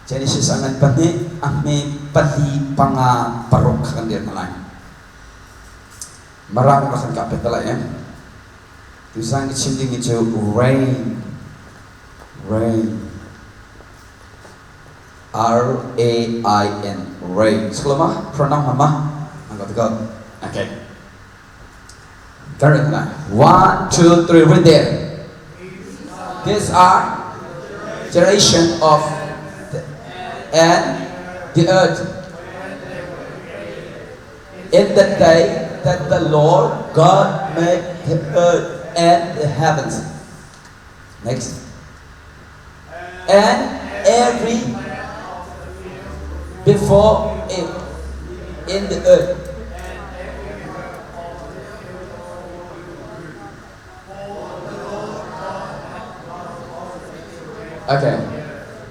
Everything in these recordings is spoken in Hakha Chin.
Genesis a ngan pahnih, a hme pali, panga, paruk kha kan rel hna lai. Marang rak kan kah pet lai em. Tuzan ka chim dingmi cu rain, rain, R-A-I-N, rain. Skulama, pronoun hama, ang got go. Okay. Kan rel hna lai. One, two, three, read there. These are generation of the, and the earth. In the day that the Lord God made the earth and the heavens. Next. And every before it in the earth. Okay.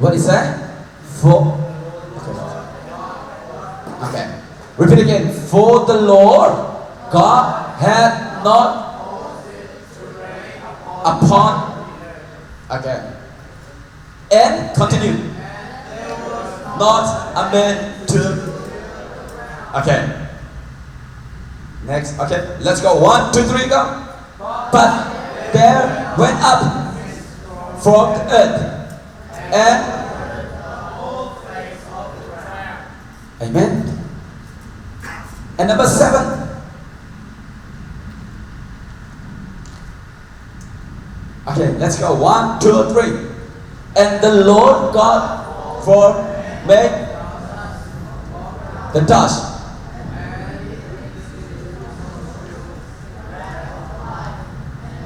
What is that? For okay. Okay. Repeat again. For the Lord God had not upon okay. And continue. Not a man to Okay. Next. Okay. Let's go. One, two, three, go. But there went up from the earth and Amen. And number seven. Okay, let's go. One, two, three. And the Lord God for made the dust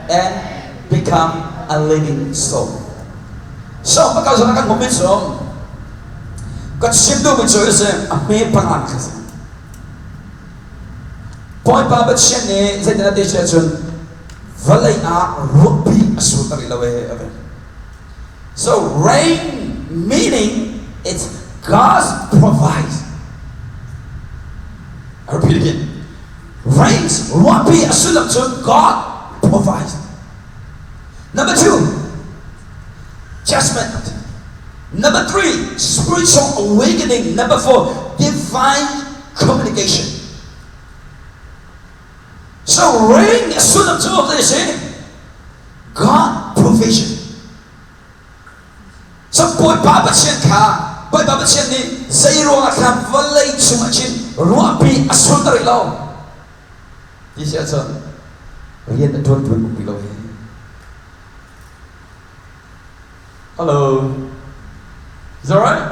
and become a living soul. So, pagka kan moment so, ka chim duhmi cu a si a hme pangan kha si. Bawipa Pathian nih zeitin a ti si ahcun vawlei ah ruahpi a sur ter lo e a ti. So rain meaning it's God's provides. I repeat again. Rains ruahpi a sullam cu God provides. Number two, judgment. Number three, spiritual awakening. Number four, divine communication. So rain a sullam cu zei si? God provision. So Bawipa Pathian kha Bawipa Pathian nih zei ruangah khan vawlei chungah chin ruahpi a sulter rih lo ti si ahcun rian a ṭuan ṭuan ti lo hi. Hello. Is that right?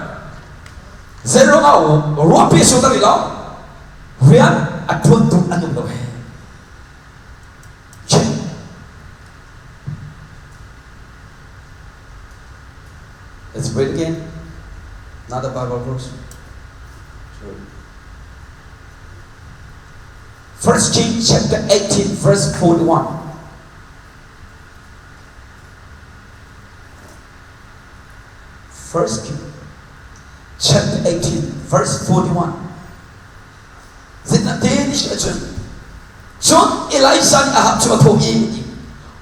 Zei ruangah ruahpi a sulter rih lo? Rian a ṭuan tuk an um lo hi. Check. Let's read again. Another Bible verse. Sorry. First King chapter 18, verse 41. First King chapter 18, verse 41. Zeitindah ti si ahcun cun Elijah nih Ahab cu a thawh i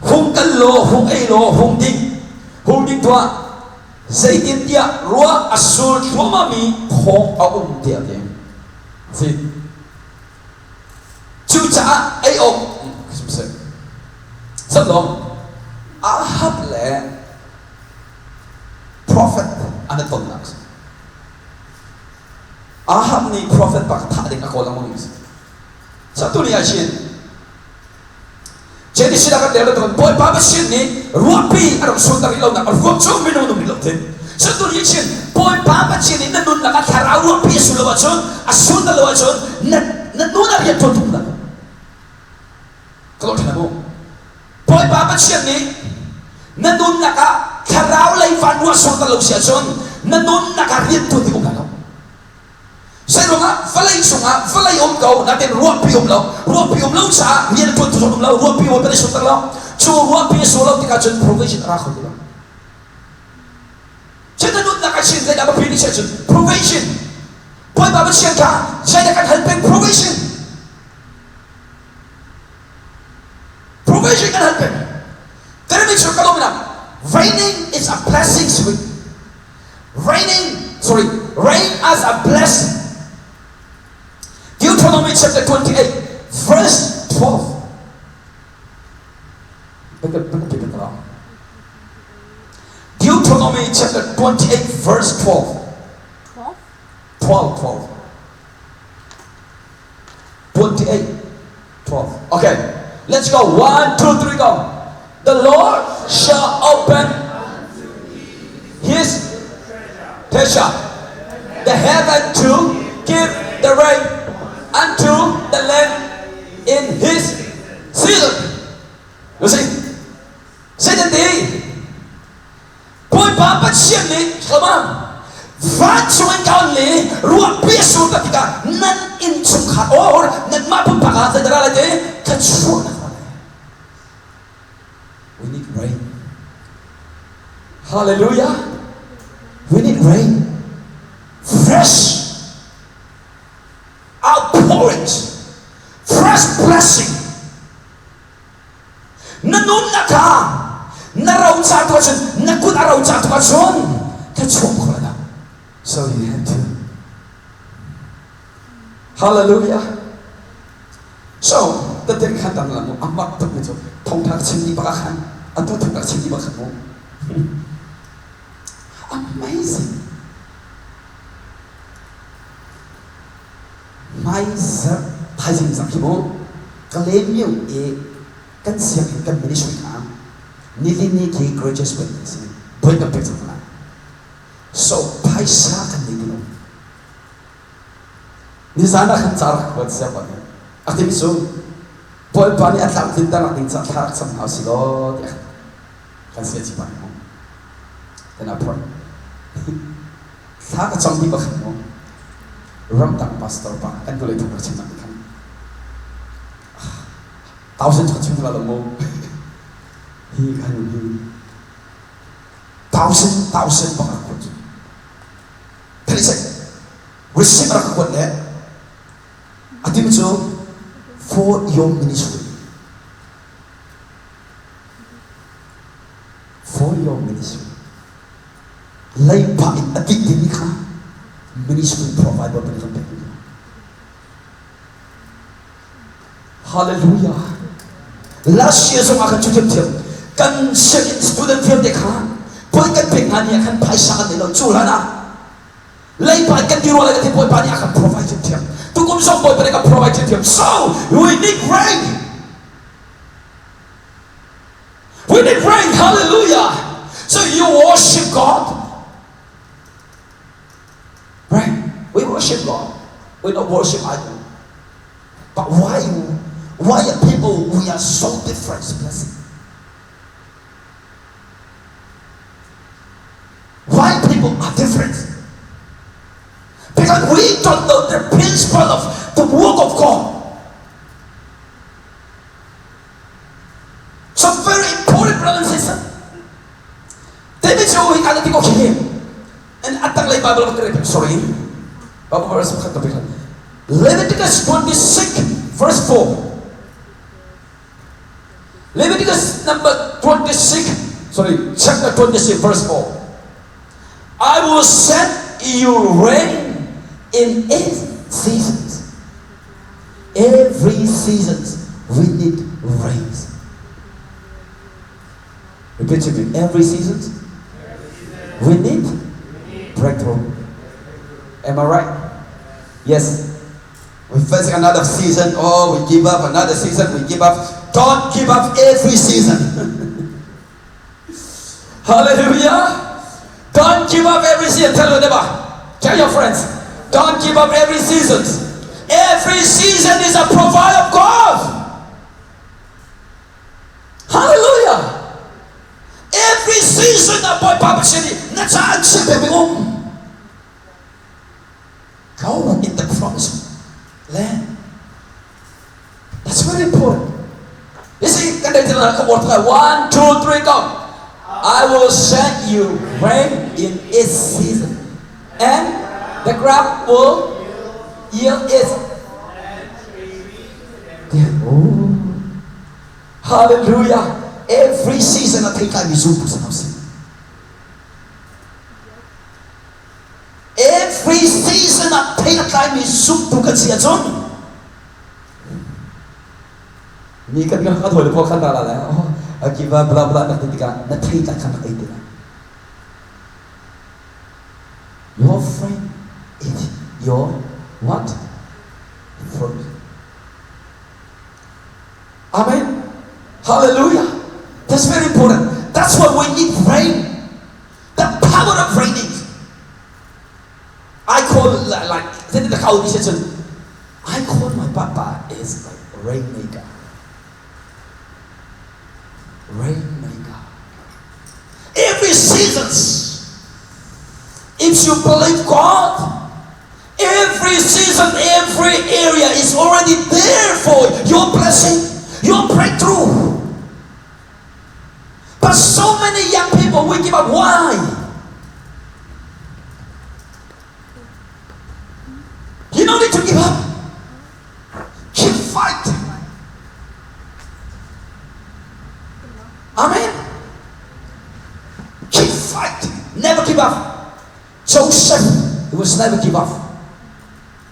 hung kal law hung ei law hung ding hung ding tuah zeitintiah ruah a sur thluahmahmi thawng a um tiah a ti. Si. Cucaah ei awk Sallong Ahab le prophet an i tonnak si. Ahab nih prophet bak thah ding a kawl lengmang mi a si. Satu ni ah hin Genesis ah kan rel bantukin Bawipa Pathian nih ruahpi a rak sulter rih lonak a ruang cu minung nung rih lo ti. Satu ni hin Bawipa Pathian nih na nunnak ah thlarau ruahpi a sul lo ahcun a sulter lo ahcun na na nun ah rian ṭuan tuk hlah. Ka lawh ṭhan mu. Bawipa Pathian nih na nunnak ah thlarau lei van ruah sulter lo si ahcun na nunnak ah rian ṭuan ding um lai lo. Zeiruangah vawlei cungah vawlei um ko natin ruahpi um lo ruahpi um lo caah rian ṭuan tu zong um lo ruahpi um kan i sulter lo cu ruahpi a sul lo tikah cun provision a ra kho ti lo cun na nunnak a chin zeidah biapi ni cun provision Bawipa Pathian kha zeidah kan hal peng provision provision kan hal peng kan mi cu ka lawm raining is a blessing sweet raining. Sorry, rain as a blessing. Deuteronomy chapter 28, verse 12. Deuteronomy chapter 28, verse 12. 12? 12, 12. 28, 12. Okay, let's go. 1, 2, 3, go. The Lord shall open his treasure, the heaven to give the rain unto the land in his season. You see, Satan ti Bawipa Pathian nih come on vancung in kaun le ruahpi a sur tak tikah nan innchungkhar or nanmah pumpak ah zeidah lai te thluachuahnak ra lai. We need rain. Hallelujah. We need rain. Fresh outpouring. Fresh blessing. Na nunnak kha na roca tu ahcun na kut a roca tu ahcun thluachuah kho lai So you have to. Hallelujah. So, tete khan dang la mu amak tuk mi cu thongthak chim ni bak khan atu thongthak chim ni bak khan mu. Amazing. Hmaizarh thaizing zang hi mu Kalaymyo i kan sianginn kan ministry kha nilini khi graduate week a si. Voi kan pek cang hna. So phaisa kan nei ti lo. Nizan ah khan ca rak kuat siang pa nih a timi cu Bawipa nih a tlamtlinter nak ding caah thla rak cam hna usih law tiah kan sia ci pa nih mu. Then I pray. Thla ka cam ti pakhat mu. Ramdang pastor pa kan vawlei thung rak chim nak khan thousand ka chim la lo mu. Hi kan hi thousand thousand bak rak kuat cu. Thei sek receive rak kuat le a tim cu for your ministry. For your ministry. Leiba in a dih dingmi kha ministry provide Bawipa nih kan pek ding. Hallelujah. Last year zong ah khan cu thiamthiam kan sianginn student vialte kha puai kan pek hna ni ah khan phaisa kan nei lo cu hlan ah leiba in kan ti rua lai kan ti Bawipa nih a kan provide thiamthiam tukum zong Bawipa nih a kan provide thiamthiam so we need rain We need rain, hallelujah. So you worship God. Right? We worship God. We don't worship idol. But why why are people we are so different blessing? Why people are different? Because we don't know the principle of the work of God. So very important brother and sister. David cu hi ka ti ko khi and atang lei Bible ka rel sorry Bible verse pakhat ka pek Leviticus 26 verse 4 Leviticus number 26 sorry chapter 26 verse 4 I will send you rain in its seasons Every season we need rain. Repeat to me. Every season we need breakthrough. Am I right? Yes. We face another season. Oh, we give up. Another season, we give up. Don't give up every season. Hallelujah. Don't give up every season. Tell your neighbor. Tell your friends. Don't give up every season. Every season is a provide of God. Hallelujah. Every season a Bawipa Pathian nih na ca an chiah pek um. Go in the promised land. That's very important. You see, kan dai ka word 1, 2, 3, go. I will send you rain in its season, and the crop will yield its. Oh. Hallelujah. Every season a thei kai mi zum pu sanau si. Every season ah thei a tlaimi zumtu kan si ahcun mi kan kan kan hawi le pawl khan la la oh akiva bla bla nak ti tikah na thei tlai khan rak ei ti lai. Your friend is your what? Fruit. Amen. Hallelujah. That's very important. That's why we need rain. The power of raining. I call like I call my papa is like rainmaker. Rainmaker. Every seasons, if you believe God, every season, every area is already there for your blessing, your breakthrough. But so many young people, we give up. Why? You don't need to give up. Keep fighting. Amen. Keep fighting. Never give up. Joseph, he was never give up.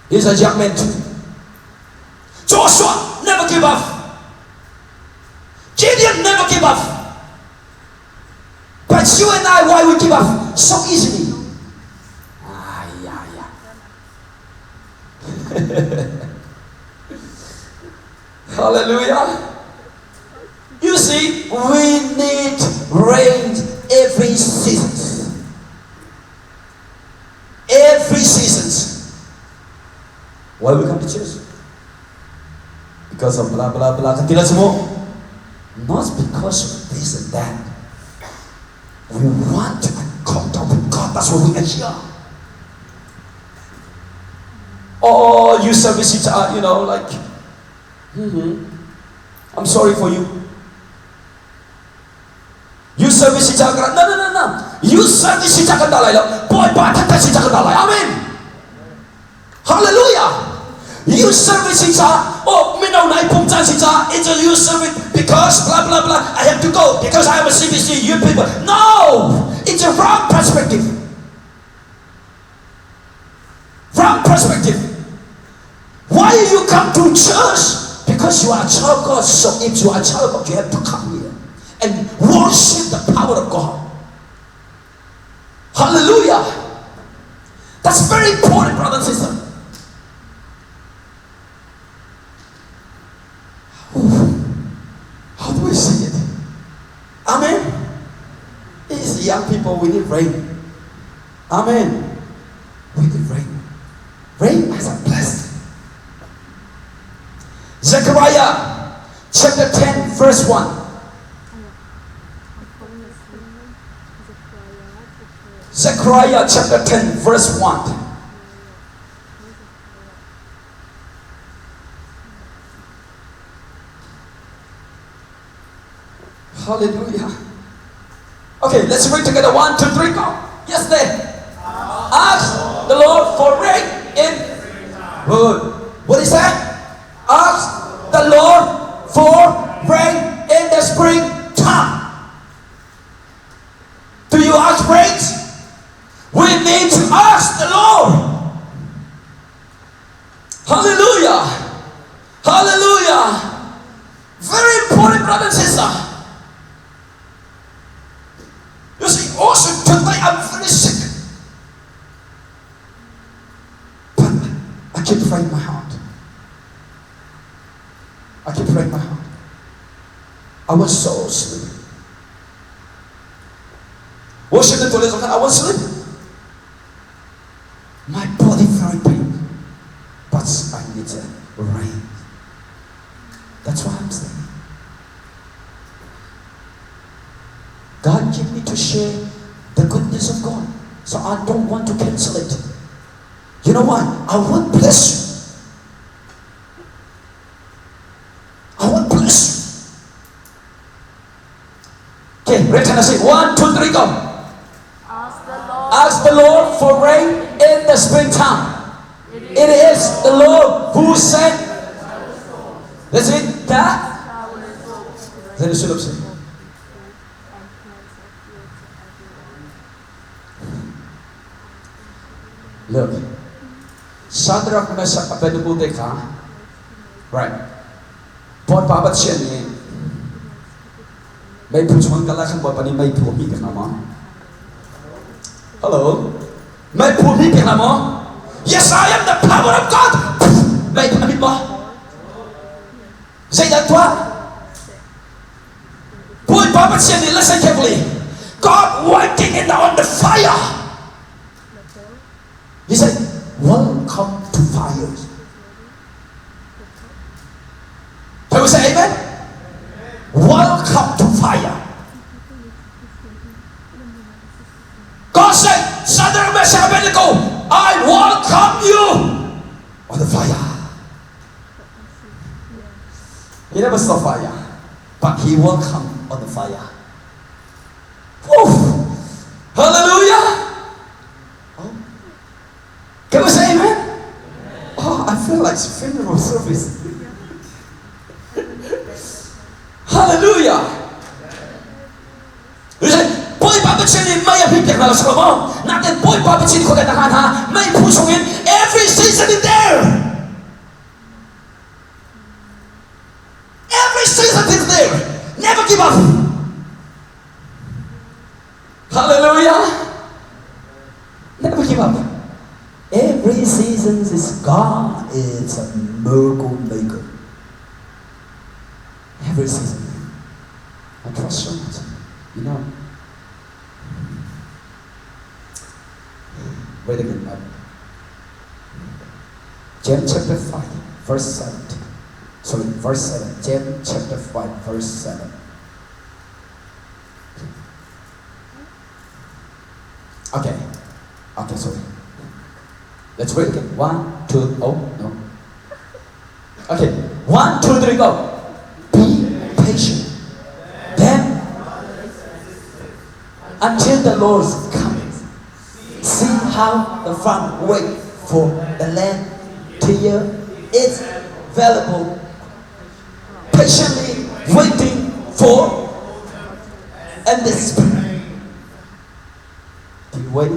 He's a young man too. Joshua never give up. Gideon never give up. But you and I, why we give up so easily? Ah, yeah, yeah. Hallelujah. You see, we need rain every season. Every season. Why we come to church? Because of blah blah blah. Not because of this and that. We want to encounter with God. That's what we are here. Oh, you service it, you know, like, mm-hmm. I'm sorry for you. You service si no, no, no, no. You service si kan dalai lo. Bawipa taktak si kan dalai. Amen. Hallelujah. You service si ca, oh, mino nai pum caan si ca, it's a you service because blah blah blah. I have to go because I am a CBC, you people. No! It's a wrong perspective. Wrong perspective. Why you come to church? Because you are a child of God. So if you are a child of God, you have to come here and worship the power of God. Hallelujah. That's very important, brother and sister. How do we say it? Amen. These young people, we need rain. Amen. We need rain. Rain as a blessing. Zechariah chapter 10, verse 1. Zechariah chapter 10, verse 1. Hallelujah. Okay, let's read together. 1, 2, 3, go. Yes, there. Ask the Lord for rain in. Good. What is that? Ask the Lord for rain in the spring time. Do you ask rain? We need to ask the Lord. Hallelujah. Hallelujah. Very important, brother and sister. You see, also today I'm very sick. But I keep praying my heart. I keep praying my heart. I was so sleepy. Worship the toilet, I was sleeping. My body very pain. But I need to rain. That's why I'm standing. God give me to share the goodness of God. So I don't want to cancel it. You know what? I want bless you. I want bless you. Okay, ready? I say 1, 2, 3, go. Ask the Lord. Ask the Lord for rain in the springtime. It is the Lord who sent. That's it. That. Then the sulap si. Look, Shadrach, Meshach, Abednego te kha right Bawipa Pathian nih meiphu chung an kal ah khan Bawipa nih meiphu a hmih pek hna maw? Hello? Meiphu a hmih pek hna maw? Yes, I am the power of God. Meiphu a hmit maw? Zeidah tuah? Bawipa Pathian nih listen carefully. God working in the, on the fire. He said, welcome to fire. Can we say amen? Welcome to fire. God said, Shadrach, Meshach, Abednego, I welcome you on the fire. He never saw fire, but he welcomed on the fire. Whew. Hallelujah. Oh. Can we say amen? Oh, I feel like funeral service. Hallelujah. Bawipa Pathian nih mei a hmit pek hna lo si lo maw? Nakin Bawipa Pathian khua kan hna mei phu chungin every season in there. Every season is there. Never give up. Hallelujah. Never give up. Every season is God is a miracle maker. Every season. I trust so much. You know. Wait again. James chapter 5, verse 7. Sorry, verse 7. James chapter 5, verse 7. Okay. Okay, sorry. Let's read again. One, two, oh, no. Okay. One, two, three, go. Be patient. Then, until the Lord's coming, see how the farm wait for the land to yield its valuable patiently waiting for and the spring. Do you wait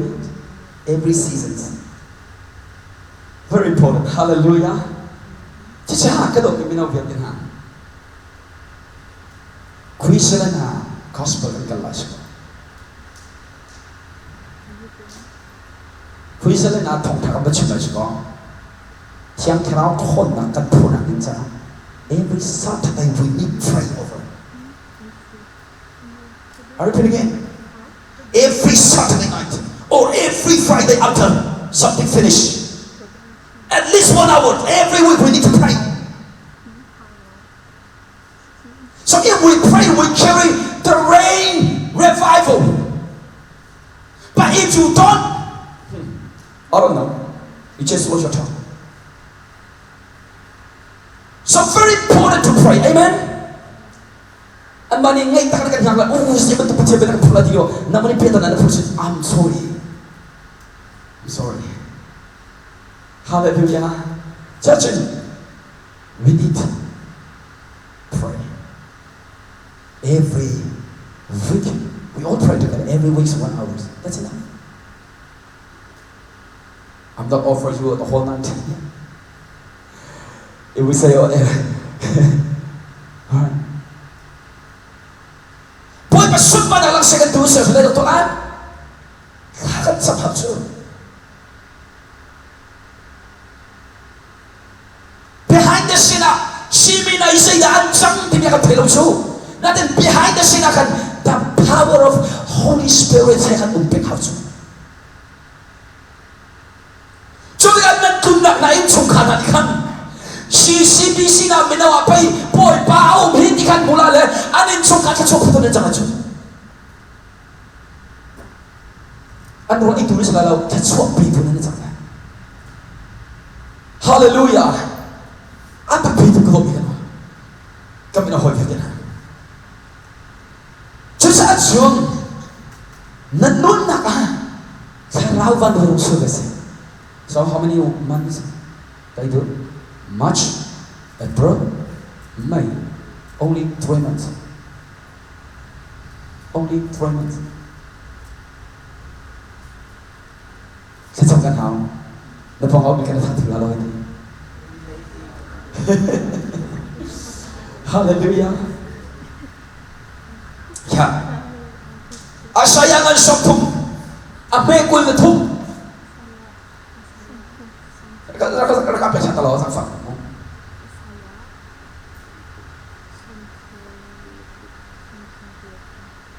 every season? Very important. Hallelujah. Chicha ka dawt mino vialte hna. Christian hna gospel kan kal lai si. Christian hna thawngtha kan va chim lai si ko. Thiang Thlarau ṭhawnnak kan phurnak ding caah every Saturday we need pray over. I repeat again. Every Saturday night or every Friday after something finish. At least one hour every week we need to pray. So if we pray, we carry the rain revival. But if you don't, I don't know. You just waste your time. So very important to pray. Amen. An mah nih ngaih tak kan hngak la u si bantuk Pathian biatak phul ati lo na mani piatan na phul sin I'm sorry. I'm sorry. Hallelujah. Church, we need to pray. Every week. We all pray together. Every week, one hour. That's enough. I'm not offering you the whole night. If we say, oh, all right. Bawipa sunparnak lang second tu ser le to an thla kan cam hak cu behind the scene ah simi na isei dah an cang timi kan thei lo cu natin behind the scene ah khan the power of Holy Spirit he kan um pek hau cu Cu tikah nan tlunnak hna innchungkhar hna nih khan CCBC na mino ah pei Bawipa a um hi ti khan hmu la le an innchungkhar thluachuah phu nan cang ahcun an ruah i tu ni lo thluachuah petu nan cang lai. Hallelujah! An tak petu ka lawm kan kan min a hawi vialte hna. Cucaah cun na nunnak ah Thlarau van rung sur a si. So how many months they do? March, April, May. Only 3 months. Only 3 months. Thlacam kan hau. Na pawng a ummi kan thang thil lo ti. Hallelujah. Ya. Isaiah ngan som thum a hme kul na thum rak pe than lo zangfak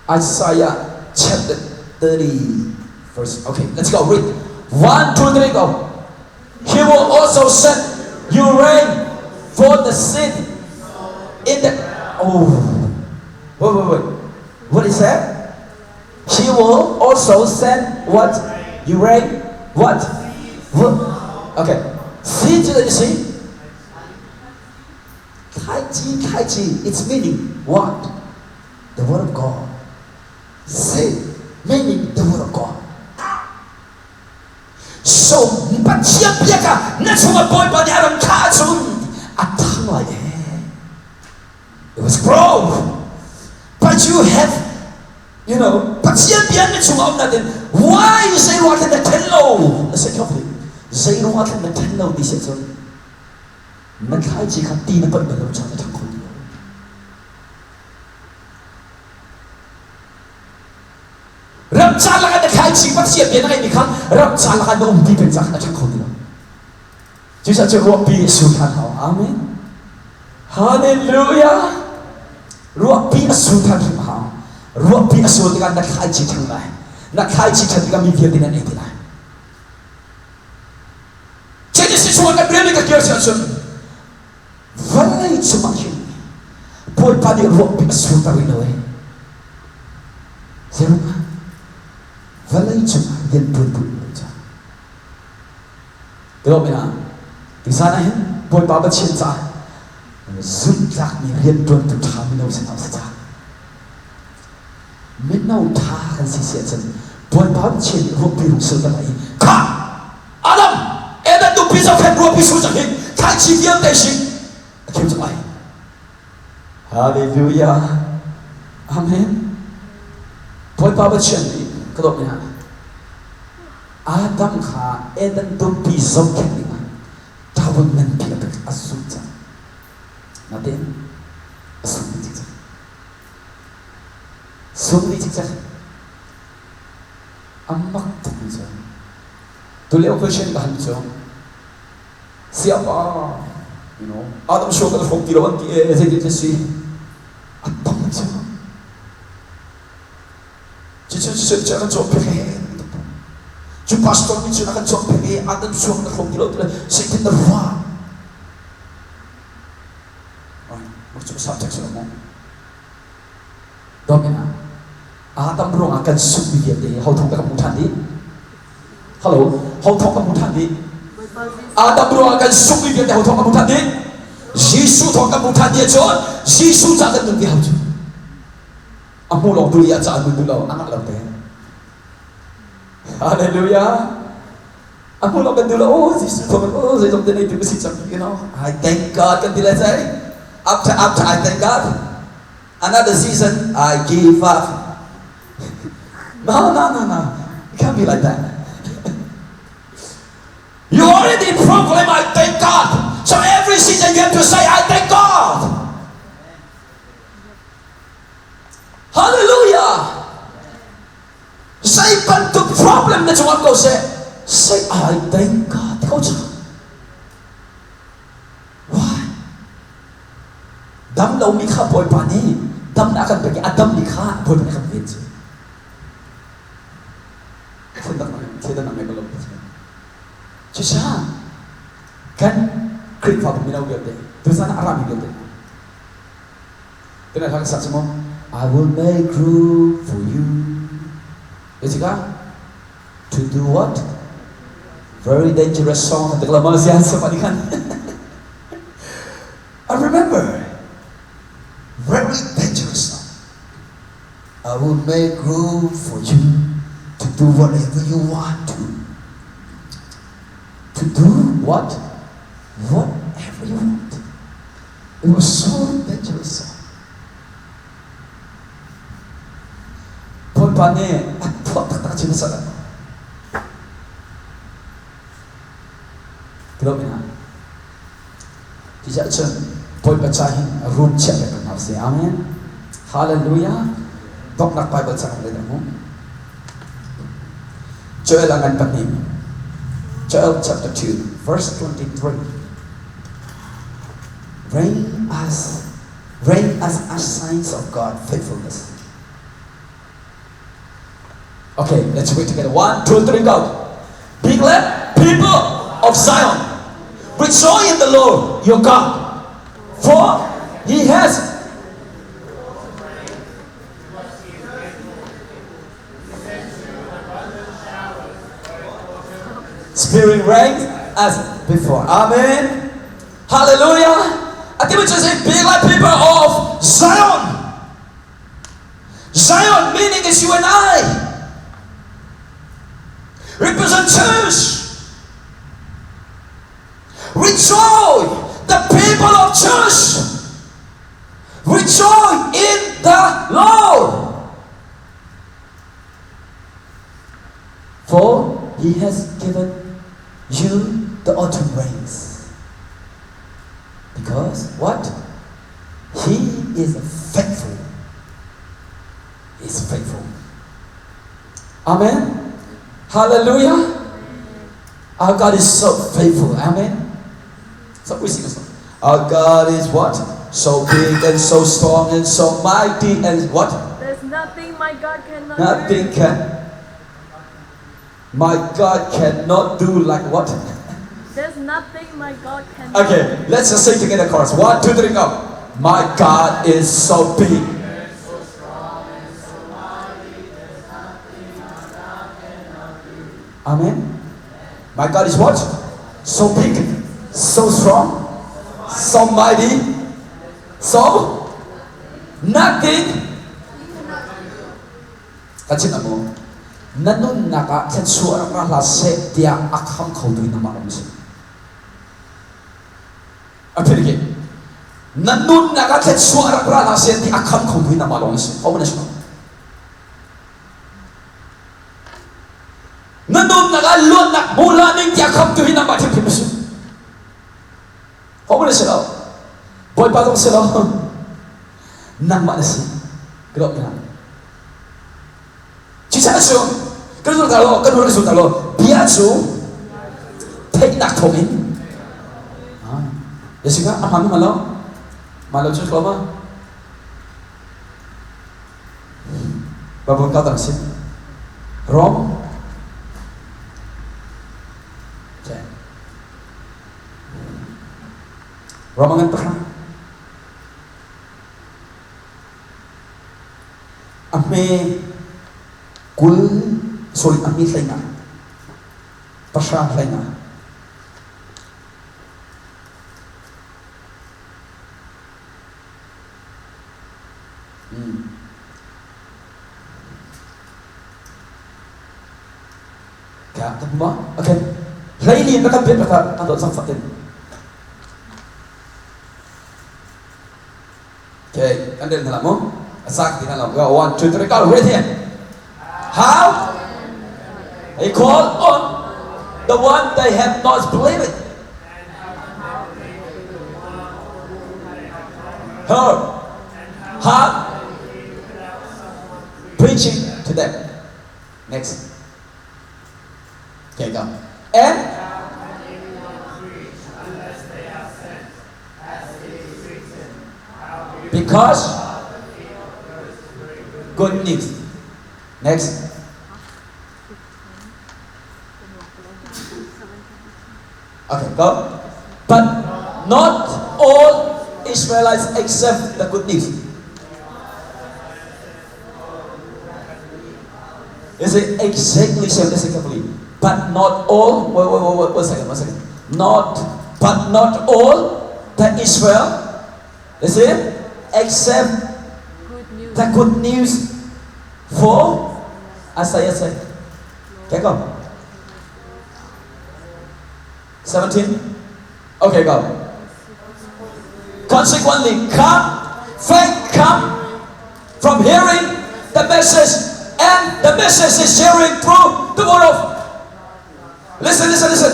Isaiah chapter 30 verse okay let's go read 1 2 3 go He will also send you rain for the seed in the oh wait wait wait what is that He will also send what you rain what what okay seed to the see Thlaici thlaici its meaning what the word of God seed meaning the word of God So Pathian bia kha na chungah Bawipa nih a ram thlah ahcun a thang lai ee. It was grow. But you have, Pathian bia na chungah um natin why zei ruangah khan na then lo? Na say carefully. Zei ruangah khan na then lo ti si ahcun na thlaici kha ti na panh bal lo cang na thang kho ti lo. Ramca lakah na thlaici Pathian bia na ngeihmi kha ramca lakah na um ti peng caah khan a ṭhang kho ti lo. Cucaah cu ruahpi a sur ṭhan hau. Amen. Hallelujah. Ruahpi a sur ṭhan hrim hau. Ruahpi a sur tikah na thlaici ṭhang lai. Na thlaici ṭhan tikah mi vialte nan ei ti lai. Genesis 1 kan rel ka kir si ahcun vawlei cungah hin Bawipa nih ruahpi a surter rih lo ee. Zeirungah vawlei cungah rian ṭuan duh lo ca. Tilawm ina tizan ah hin Bawipa Pathian caah zumhtlakmi rianṭuantu ṭha mino si hna usih ca. Mino ṭha kan si si ahcun Bawipa Pathian nih ruahpi rung surter lai i kha Adam Eden nupi zohkhenh ruahpi sur cang hi thlaici vialte si a khim cang lai. Hallelujah. Amen. Bawipa Pathian nih ka dawt hna. Adam kha Eden dumpi zohkhenh dingah ṭawn nganpi a pek a zumh cang. Natein a sung dih cikcek. Sung dih cikcek. A mak tukmi cu tulio question ka han cu siapa Adam show kan hrawk ti lo an ti e zeitin na si a tam cu cucu cucu cu a kan cawnpiak he cu pastor nih cun a kan cawnpiak i Adam show kan hrawk ti lo ti le zeitin na ruah mak cu subject si lo mu Domina Adam ruangah kan sungmi vialte hi ho thawng dah ka hmu ṭhan dih? Hello, ho thawng ka hmu ṭhan dih? Adam ruangah kan sungmi vialte ho thawng ka hmu ṭhan dih? Jesuh thawng kan hmu ṭhan dih ahcun Jesuh ca kan nun ti hau cu. A hmu lawng tu i a ca nun duh lo, a ngah lo te. Hallelujah. A hmu lawng kan duh lo, oh Jesuh thawng oh zeizong te nei tu ka si cang, I thank God kan ti lai sai. After I thank God. Another season, I give up. No, no, no, no. It can't be like that. You already proclaim, I thank God. So every season you have to say, I thank God. Hallelujah. Zei bantuk problem na cungah ko seh, say, I thank God. Ko Why? Dam lomi kha Bawipa nih damnak a kan pek i a dammi kha Bawipa nih a kan ven cu. Phundang thil dang ngei lo Cucaah kan Khrihfabu mino vialte tuzan ah a rami vialte Tuna hla kan sak cu mu I will make room for you. Jessica, to do what? Very dangerous song kan tik Malaysia siapa ni kan? I remember very dangerous song. I will make room for you to do whatever you want to. To do what? Whatever you want. It was so dangerous song. Bawipa nih a thuah taktak chin a sak. Kilo ina. Tiah cun Bawipa ca hin room chiah pek hna usih. Amen. Hallelujah. Donghnak Bible cang le mu. Joel a ngan pahnih. Joel chapter 2 verse 23. Rain as rain as a signs of God faithfulness. Okay, let's read together. One, two, three, go. Be glad, people of Zion. Rejoice in the Lord your God, for he has Spirit rain as before. Amen. Hallelujah. I think we just say, be like people of Zion. Zion meaning is you and I. Represent church. Rejoice, the people of church. Rejoice in the Lord. For he has given you the autumn rains. Because what? He is faithful. He is faithful. Amen. Hallelujah. Our God is so faithful. Amen. So we sing a song. Our God is what? So big and so strong and so mighty and what? There's nothing my God cannot Nothing do. can. My God cannot do like what? There's nothing my God cannot Okay, do. let's just sing together chorus. One, two, three, go. My God is so big. Amen. My God is what? So big, so strong, so mighty, so nothing. Ka chim mu. Na nunnak ah thluachuah rak ra hlah seh tiah a kham khotu in nangmah ram si. A phir ke. Na nunnak ah thluachuah rak ra hlah seh ti a kham khotu in nangmah lawng na si. Ho na si lo. Na nunnak ah luatnak hmu hlah ning tiah khamtu hi nangmah hrimhrim na si. Ho na si lo. Bawipa zong si lo. Nangmah na si. Ka dawt hna. Cucaah cu kan zul ta lo, kan hur kan zul ta lo. Bia cu theihnak thawng in Ya si ka, a hmaan ma lo? Ma lo cu tlawm ah. Babun ka tang si. Rom. Rom ngan pakha. A hme kul sorry a hme hlei nga. Pahra hlei nga. Ka kan ma okay hlei na kan piat ka kan dot sang fatin okay kan del na mo asak ti na lo go one two three go right here how they call on the one they have not believed heard heard preaching to them. Next. Okay, go. And because good news. Next. Okay, go. But not all Israelites accept the good news. Is it exactly same? Listen carefully. But not all. Wait, wait, wait, wait, one second, one second. Not, but not all the Israel. Listen, accept Good news. the good news for Isaiah said. Okay, go. 17. Okay, go. Consequently, come, faith come from hearing the message, and the message is hearing through the word of. Listen, listen, listen.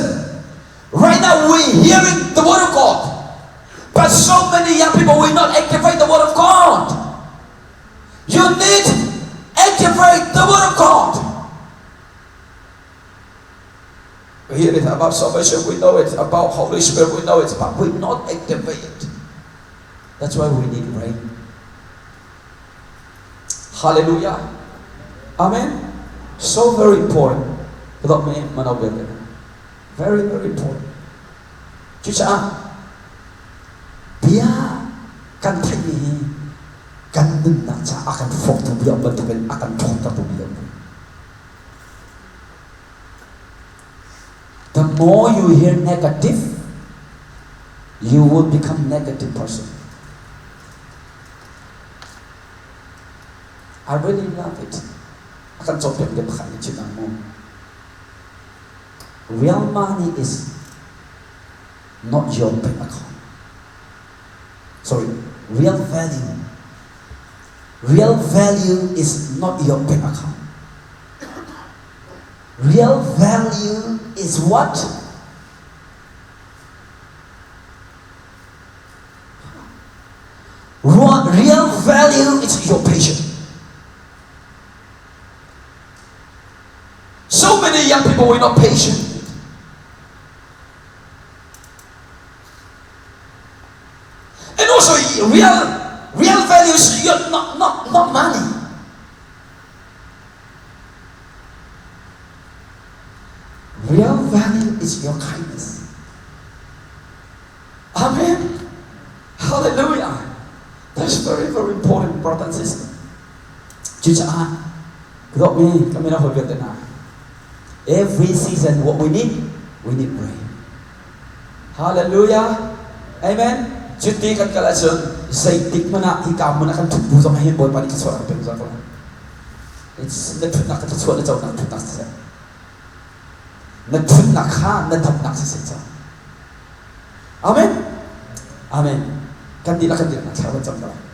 Right now, Now we hearing the word of God. But so many young people will not activate the word of God. You need activate the word of God. We hear it about salvation, we know it. About Holy Spirit, we know it. But we not activate it. That's why we need rain. Hallelujah. Amen. So very important. Very, very important. Cucaah bia kan theihmi hi kan nunnak caah a kan hrawktu bia bantukin a kan ṭhawntertu bia a The more you hear negative, you will become negative person. I really love it. A kan cawnpiak bia pakhat nih chin mu. Real money is not your bank account. Sorry, real value. Real value is not your bank account. Real value is what? Real value is your patience. So many young people were not patient. And also real real value is your, not, not, not money. Real value is your kindness. Amen. Hallelujah. That's very, very important, brother and sister. Cucaah, dawtmi kami na hawi vialte hna. Every season, what we need, we need rain. Hallelujah. Amen. Cuti kan kal ahcun zeitik hmanh ah hika hmun ah kan ṭhut bu zong hin Bawipa nih thluachuah kan pek zungzal ko lai. Na ṭhutnak ka thluachuah na conak ṭhutnak siseh. Na ṭhutnak kha na damnak siseh cang. Amen. Amen. Kan dihlak kan dihlak thla kan cam lai.